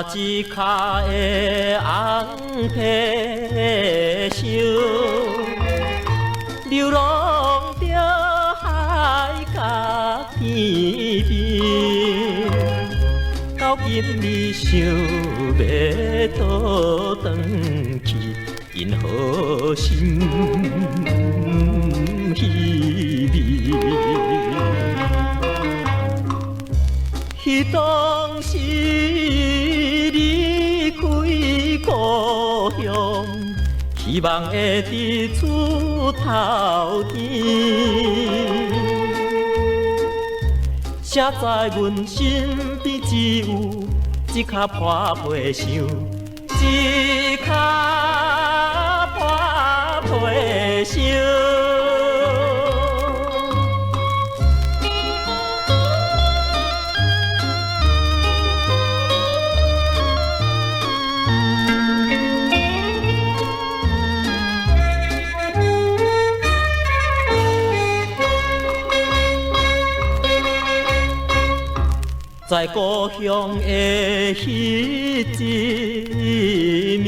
看一跤的紅皮箱，流浪著海角天邊。到今日想欲倒轉去，因何心稀微？彼當時離開故鄉，希望會佇出頭天。誰知阮身邊只有一跤破皮箱，一跤破皮箱。在故鄉的彼一暝，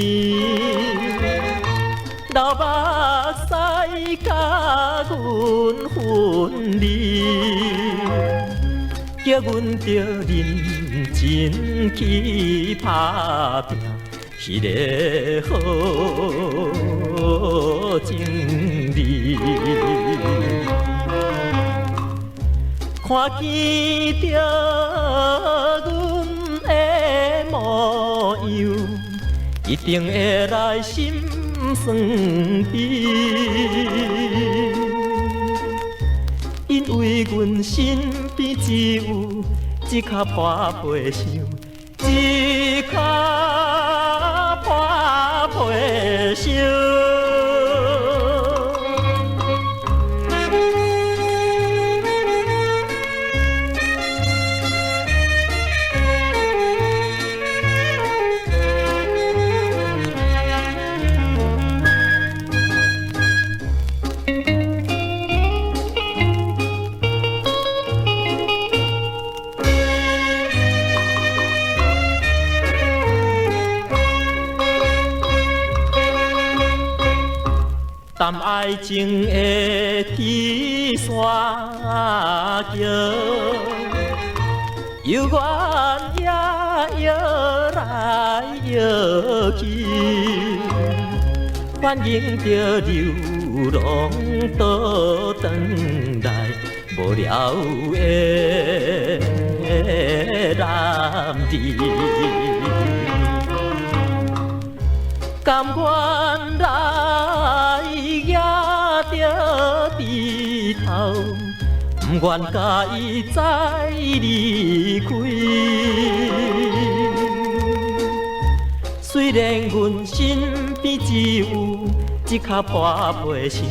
流目屎共阮分離，叫阮著認真去打拼，彼个好情理。看見著阮的模樣，一定會來心酸悲。因為阮身邊只有一跤破皮箱，一跤破皮箱。談愛情的鐵線橋，猶原也搖來搖去，反映著流浪倒轉來無聊的男兒。甘願來舉著低頭，毋願共伊再離開。雖然阮身邊只有一跤破皮箱，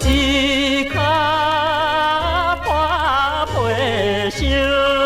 一跤破皮箱。